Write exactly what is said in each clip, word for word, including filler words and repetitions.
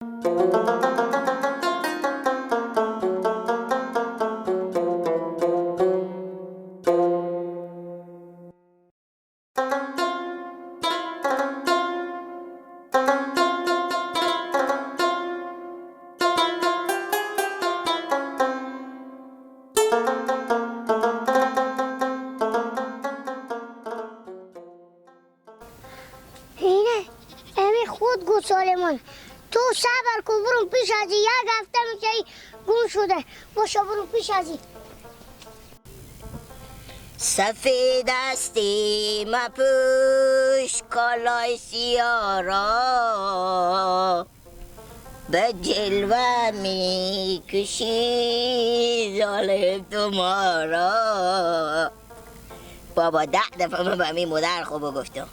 اینه، امی خود گوساله مون. تو صبر کو، برون پیش ازی، یک هفته می‌شه ای گم شده. باشا، برون پیش ازی. سفید استی مپوش کالای سیاه را، به جلوه می‌کشی ظالم تو ما را. بابا، ده دفعه من به می مادر خو بگفتم،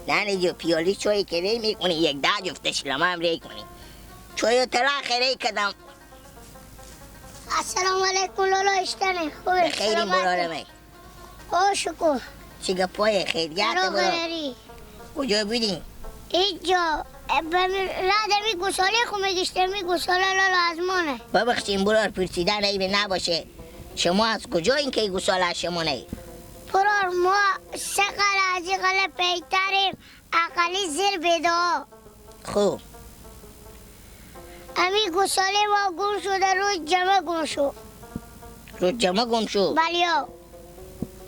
ننه جو، پیالی چای که ری می‌کنی، یک ده جفت شلمه هم ری کنی. چای تلخ ری کدم. السلام علیکم لالا، اشتنه خوبه؟ بخیریم سلامتی. برارمه. او شکر. چی گپای خیریت برو؟ کجا بودی؟ هیچ جا. به می-، رد می گوساله خو می‌گشته، می گوساله لالا از مانه. ببخشیم برار، پرسیدن عیب نباشه. شما از کجا این که گوساله شما نه؟ برار، ما سه قله از این قله پیتریم، اقلی زیر بدا. خب. امی گوساله ما گم شده، روز جمعه گم شو. روز جمعه گم شو؟ بلیا.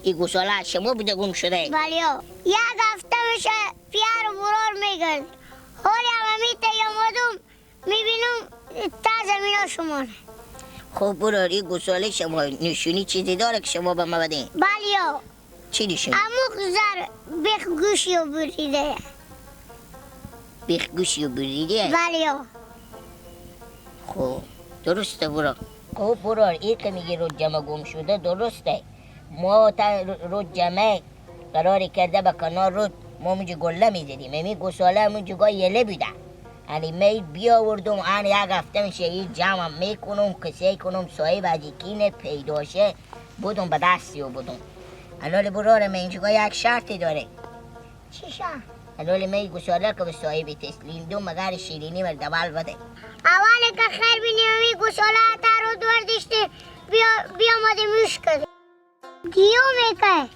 ای گوساله از شما بوده گم شده؟ بلیا. یک هفته می‌شه پیار و برار می‌گن. حالی هم امی ته آمدم، می‌بینم تا زمینا شما نه. خب برار، ای گوساله شما نشونی چیزی داره که شما به ما بدین؟ بلیا. چی نشون؟ اموق زر بیخ گوشی و بریده. بیخ گوشی و بریده؟ بلیا. خب، درسته برار. خب برار، ای که میگی روز جمعه گم شده، درسته. ما تا رو-، روز جمعه قراری کرده به کنار رود، ما اونجا گله می‌زدیم. امی گوساله همون جگاه یله بوده. یعنی می بیاوردم، ان یک هفته می‌شه ای جمع می‌کنم، کسی کنم صاحب از یکی نه پیدا شه، بدون به دستی و بدون. الان برار، من اینجا یک شرطی داره. چی شرط؟ الان می گوساله که به صاحب تسلیم دو، مگر شیرینی مر دبل بده. اولی که خیر بینی، می گوساله تا رود وردشته، بیا، بیا ماده موش کده. دیومی که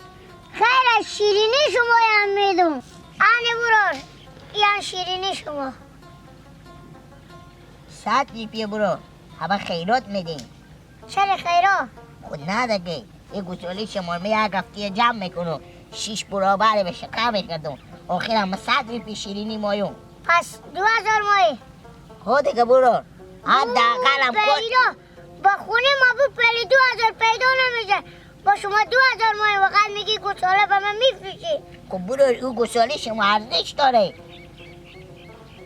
خیر از شیرینی شما هم می‌دم. انه برار، یان شیرینی شما. صد روپیه برار، همه خیرات می‌دیم. چره خیرا؟ خود نه دگه. یه گوساله شما می یک هفته جمع می‌کنم. شیش برابر به شکم می‌کردم. آخر هم صد روپیه شیرینی مایم. پس دو هزار مایه. خود دیگه برار. حداقل هم خود پیدا. با خونه ما بو پلی دو هزار پیدا نمیشه. با شما دو هزار مایه، فقط میگی گوساله به من می‌فروشی. خب برار، او گوساله شما ارزش داره.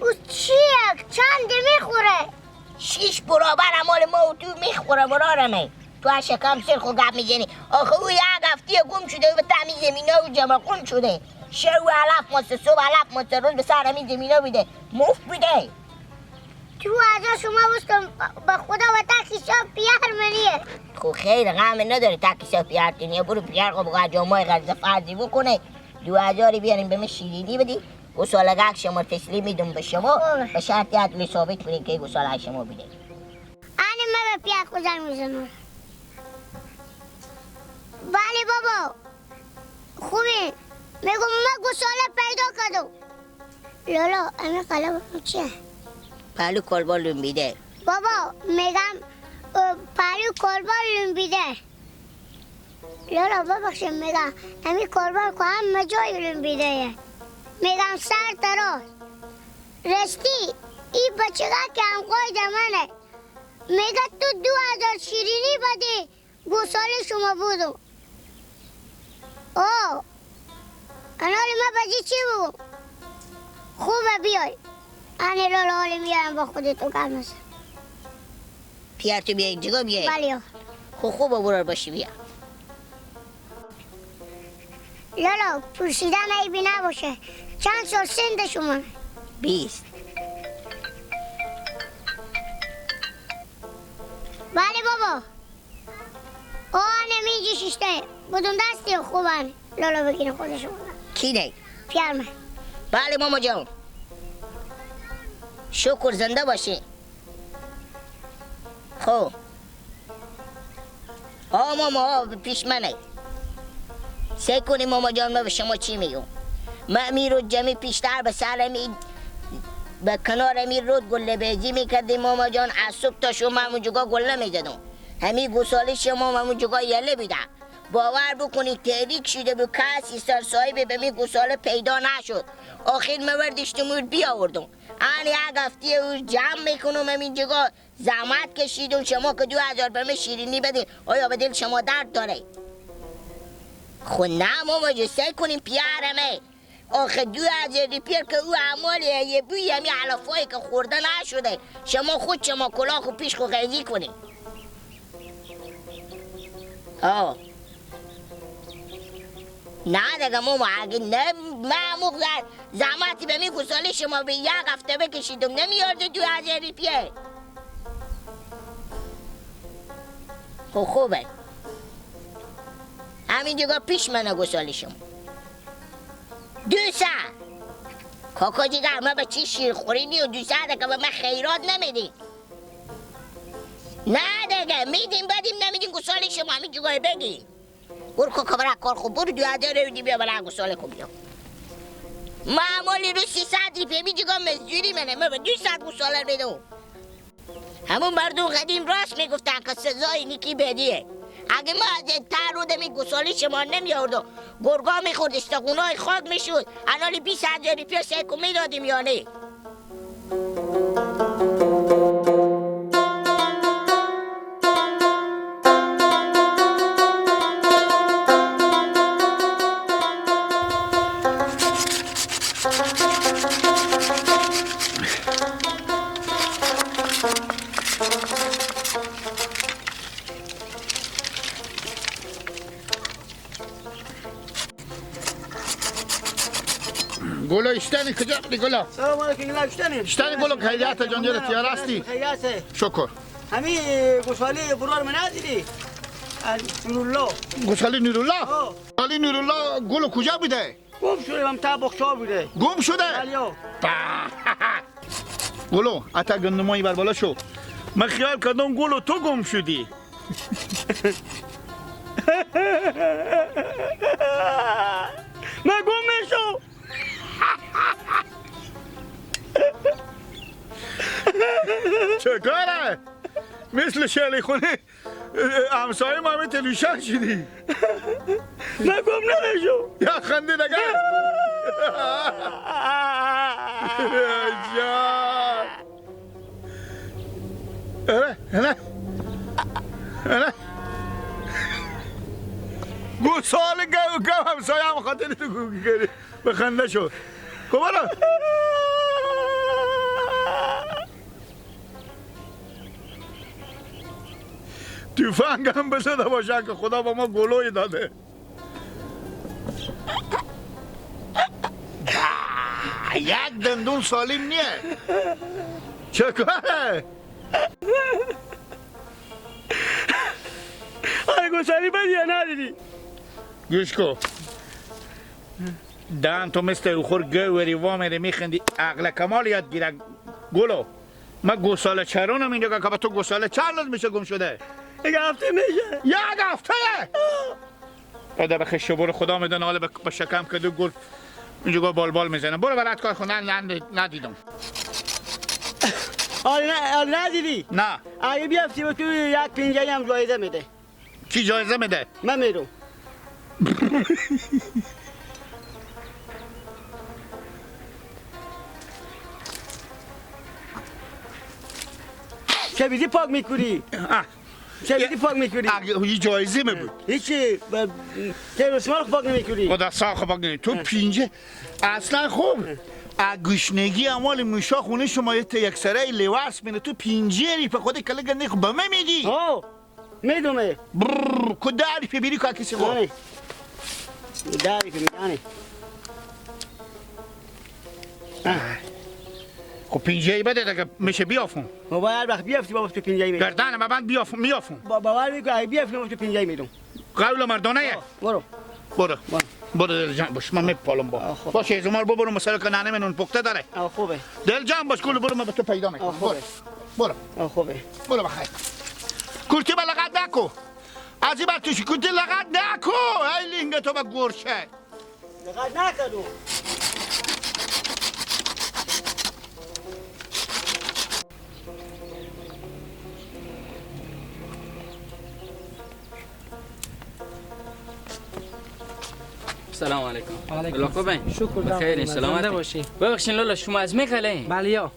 او چیه؟ چند می‌خوره؟ شیش برابر مال ما و تو می‌خوره برارمه. تو از شکم سر خو گپ می‌زنی. آخه او یک هفته گم شده و به تمیز زمینا و جمع خون شده. شب و علف ماست، صبح علف ماست، روز به سر همین زمینا بوده. مفت بوده. تو از شما بستم، به خدا و تا کیسا پیار منیه. خو خیر، غم نداره، تا کیسا پیار تینیه. برو پیار خو بگو جامای غرض فرضی بکنه. دو هزاری بیاریم به من شیرینی بدی. گوسالگک شما تسلیم می‌دم به شما. خوبه. به شرط عدل ثابت کنین که گوساله شما بیده. انه من به پیار خو زنگ می‌زنم. بله بابا. خوبه. می‌گم من گوساله پیدا کردم. لالا، امی قلم چیه؟ پهلو کلبا لومبیده. بابا، می‌گم، اه، پهلو کلبا لومبیده. لالا ببخشید، می‌گم امی کلبا که همه جای لومبیده. می‌گم سر دراز. راستی، ای بچگا که هم قاید منه. میگه تو دو هزار شیرینی بدی، گوساله شما بودو. آه. انال ما بجی چی بگو؟ خوبه بیای. انه لالا حالی میارم با خودتو گرم می‌سازم. پیار تو بیای، جگا بیای؟ بله. خو خوبه برار باشی بیا. لالا، پرسیدن عیبی نباشه. چند سال سن شما؟ بیست. بله بابا. آه، نمیجی شیشته. بدون دستی خوبن. لالا بگیره خودشون. کی دی؟ پیار من. بله ماما جان. شکر، زنده باشی. خو. آ ماما، آ پیش منه. سعی کنی ماما جان، من به شما چی میگم؟ من امی رو جمی پیشتر به سر امی، به کنار امی رود گله بیزی می‌کردیم ماما جان. از صبح تا شما همون جگا گله می‌زدم. همی گوساله شما همون جگا یله بیده. باور بکنی تحریک شده بود، کسی سر صاحب به می گوساله پیدا نشد. آخر من وردشتم او بیاوردم. ان یک هفته او جمع می‌کنم همین جگا. زحمت کشیدم، شما که دو هزار به من شیرینی بدین، آیا به دل شما درد داره؟ خو نه ماما جو، سعی کنیم پیارمه. آخه دو هزار روپیه که او اعمالی یه بوی همی علفایی که خورده نشده، شما خود شما کلاخ و پیش خو قیدی کنین. آه. نه دگه ماما، اگه نه، من امو زحمتی به می گوساله شما به یک هفته بکشیدم، نمیارده دو هزار روپیه. خب خوبه. همین جگا پیش منه گوساله شما. دو ساعت. کاکا جیگر، ما به چی شیر خوری نیم، دو ساعته که به من خیرات نمیدین. نه دگه، میدین بدین، نمیدین گوساله شما همین جگای بگی. برو کاکا برا کار خو، برو دو هزار رو دی بیا برا گوساله خو بیا. معمولی رو سیصد روپیه می جگا مزدوری منه، من به دویست گوساله بدم. همون مردم قدیم راست می‌گفتن که سزای نیکی بدیه. اگه ما از این تر رو دمی گوساله شما نمی‌آوردم، گرگا می‌خورد، استخونای خاک می‌شد، انالی بیست هزار روپیه سیکو می‌دادیم یا نه؟ گلو اشتنی کجا بودی گلو؟ سلام علیکم، گلو اشتنی. اشتنی گلو، خیریت جان، جرت یا راستی؟ خیریت. شکر. همی گوسالی برار من ندیدی؟ نورالله. گوسالی نورالله؟ ها. گوسالی نورالله گلو کجا بوده؟ گم شده، هم تا بخشا بوده. گم شده؟ بله. به. گلو، اتا گندمایی بر بالا شو. من خیال کردم گلو تو گم شدی. من گم می‌شو. چه کاره؟ مثل شعله خونی همسایه ما همه تلویشن شدی. من گم نمی‌شو. یا خنده نگه. جان. اره، اره. اره. گوساله گو، گو همسایه هم خاطر تو گو گری. به خنده شو. خب برو. تفنگ هم بزده باشه که خدا به ما گلوی داده. یک دندون سالم نیه. چه کاره؟ آی گوسالی بدی یا ندیدی؟ گوش کو. دهن تو مثل او خور گوری وامری می‌خندی، عقل کمال یاد گیره گلو. ما گوساله چرونم اینجا که به تو گوساله چند روز می‌شه گم شده؟ یک هفته می‌شه. یک هفته؟ اده بخش برو، خدا می‌دونه حالا به، به شکم که دو گل اینجا گو بال بال می‌زنه. برو برات کار خونه ن-، ن-، ندیدم. آره نه، آره ندیدی؟ نه. اگه بیافتی به تو یک پنجه هم جایزه می‌ده. کی جایزه می‌ده؟ من می‌رم. چه بیدی پاک می‌کنی؟ آه. چه بیدی پاک می‌کنی؟ آه، یه جایزه می بود. هیچی، ب-، چه رسما رو پاک نمی‌کنی؟ خدا ساخ پاک نمی-، تو پینجه، اصلاً خوب. اه. ا گشنگی اموال موشا خونه شما یه تا یک سره لیوارس بینه، تو پینجه ری په خود کله گندی خو به من می‌دی؟ ها. می‌دومه. برر، کو داری پی بیری کا کسی گو؟ آره. داری پی می‌دانی. آه. خو پینجه‌ای بده دگه می‌شه بیافون. بابا هر وقت بیافتی بابا تو پینجه‌ای می‌دم. گردن ما بند بیافون، میافون. با-، باور بکن اگه بیافتی بابا تو پینجه‌ای می‌دم. قول مردانه یه. آه، برو. برو. برو. برو دل جان باش، من می‌پالم با. آه، خب. باشه، زمار ببرم مثلا که ننه من نون پخته داره. آه، خوبه. دل جان باش، کل برو من به تو پیدا می‌کنم. آه، خوبه. برو. برو. آه، خوبه. برو بخیر. کو. از این بر تو شکوتی لغت نکو. ای لینگ تو به گرشه. لغت نکدو. سلام علیکم. و علیکم لالا، خوبین؟ السلام. شکر، بخیرین، زنده سلامتین؟ باشی. ببخشین لالا، شما از می خلین؟ بله یا.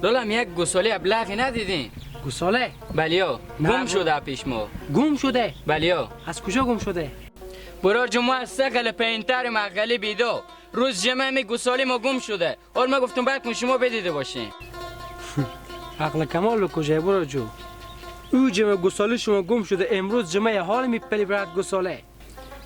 لالا، هم یک گوسالی ابلغی ندیدین؟ گوساله؟ بله یا. نه. گم شده پیش ما. گم شده؟ بله یا. از کجا گم شده؟ برار جون، ما از سه خل پینتر مغلی بیدو. روز جمعه می گوسالی ما گم شده. حال ما گفتم بلکن شما بدیده باشین. عقل کمال بکجه برار جو. او جمعه گوسالی شما گم شده، امروز جمعه، حال می پلی برات گوساله.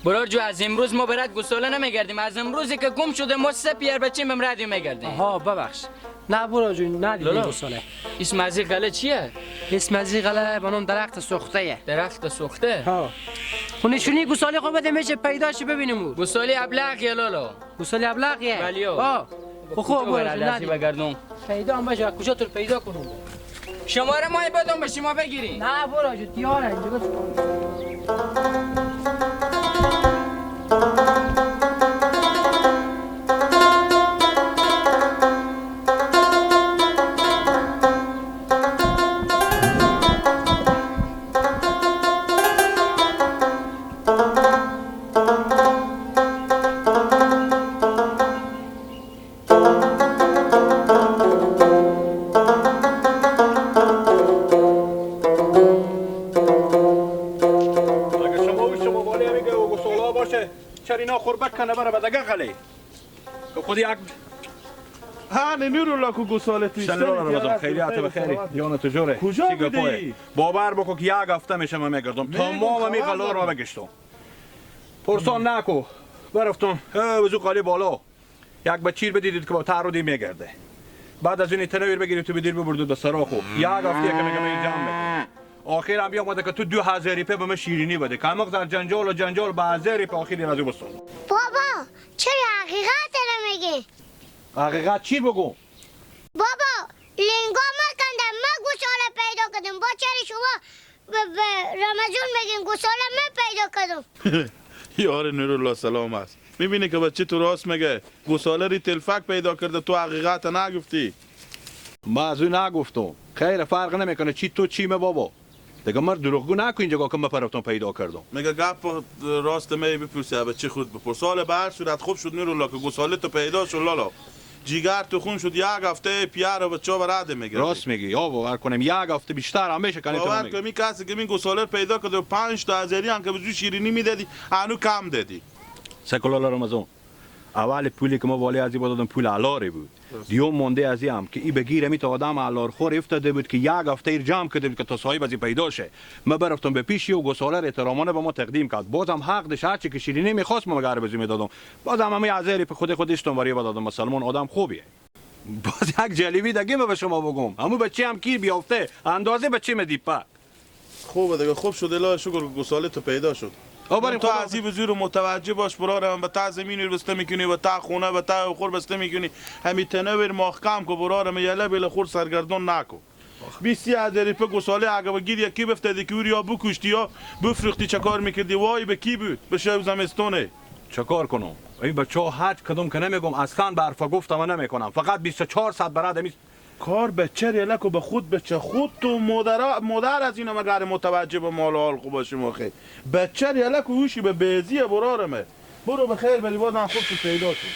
برار جو، از امروز ما برات گوساله نمیگردیم. از امروزی که گم شده ما سه پیار بچیم بم ردی میگردیم. آها، ببخش. نه برار جو، نه دیدیم لالا. گوساله. اسم از این غله چیه؟ اسم از این غله به نام درخت سوخته یه. درخت سوخته؟ ها. خو نشونی گوسالی خو بده، میشه پیداش ببینیم او. گوسالی ابلغ یه لالا. گوسالی ابلغ یه؟ بله. آه. خو خوب برار جو، نه دیدیم. بگردم. پیدا هم بشه، کجا تو پیدا کنم؟ شماره ما بدم به شما بگیری. نه برار جو، تیاره اینجا بس. اگه شما و شما والی همی گه و گسالا باشه، چر اینا خور بکنه بره به دگه غلی. که خودی یک ها، نه نورالله کو گساله تو سلام ایستانی رمضان، تیار خیریت، سلام بخیری؟ سلامت. جان تو جوره؟ کجا چی گپایه؟ بودی؟ باور بکو که یک هفته میشه من میگردم. می‌گم تمام می خبر غلا رو دارم. بگشتم. پرسان نکو. برفتم. اه، وزو قالی بالا. یک بچیر بدیدید که با تر رو دی می‌گرده. بعد از اون تنویر بگیرید تو بدیر ببردید به سراخو. یک هفته که می‌گم این جمع می‌کنه. آخر هم بیامده که تو دو هزار روپیه به من شیرینی بده. کمق در جنجال و جنجال به هزار روپیه آخری از او بستان. بابا، چرا حقیقت نمیگی؟ حقیقت چی بگو؟ بابا، لینگا مکنده، ما گوساله پیدا کردیم. با چرا شما به، به رمضان می‌گین گوساله من پیدا کردم. یار نورالله سلام است. می‌بینی که بچه تو راست میگه. گوساله ری تلفک پیدا کرده، تو حقیقت نگفتی. ما از او نگفتم. خیر، فرق نمی‌کنه چی تو چی، مه بابا. دیگه مر دروغگو نکن، اینجا که مه پرفتم پیدا کردم. میگه گپ راست می بپرسی، به چی خود بپرس. حالا به هر صورت خوب شد نورالله که گوساله تو پیدا شد لالا. جیگر تو خون شد، یک هفته پیار و بچه ها به رد می‌گردی. راست میگی، یا باور کنم، یک هفته بیشتر هم می‌شه کنی تو باور می‌گی. کن، می کسی که می گوساله رو پیدا کرده و پنج تا هزاری هم که به زو شیرینی می‌دادی، انو کم دادی. سکولالا رمضان، اول پولی که ما والی ازی با دادم، پول الاری بود. راست. دیوم مونده ازی هم که ای بگیر، می تا آدم الار خور افتاده بود که یک هفته ایر جمع کرده بود که تا صاحب ازی پیدا شه. ما برفتم به پیشی و گوساله رو احترامانه به ما تقدیم کرد. بازم حق داشت، هر چی که شیرینی می‌خواست ما مگر به زو می‌دادم. بازم همی هزاری په خود خود اشتم وری بدادم. مسلمان آدم خوبیه. باز یک جالبی دگه ما به شما بگم. همو بچه هم کیر بیافته، اندازه بچه مه دیپه. خوبه دیگه، خوب شد، الهی شکر که گوساله تو پیدا شد. او بریم تو خدا. از این بزرگ متوجه باش، برار من به تا زمین رو بسته می‌کنی، به تا خونه، به تا خور بسته می‌کنی. همی تنویر محکم کو برار من، یله بیله خور سرگردان نکو. بیست هزار روپیه گوساله اگه بگیر، یکی بفته دی که او رو یا بکشتی یا بفروختی، چه کار می‌کردی؟ وای به کی بود؟ به شب زمستونه. چه کار کنم؟ این بچه ها هر کدوم که نمیگم، اصلاً به حرفا گفتم نمی‌کنم. فقط بیست و چهار ساعت برات همی کار بچه ریله کو به خود بچه. خود تو مادر، مادر از اینا مگر متوجه به مال و حال خوب باشیم آخه. بچه ریله کو اوشی به بیزی برارمه. برو به خیر بری، بازم خوب تو پیدا شد.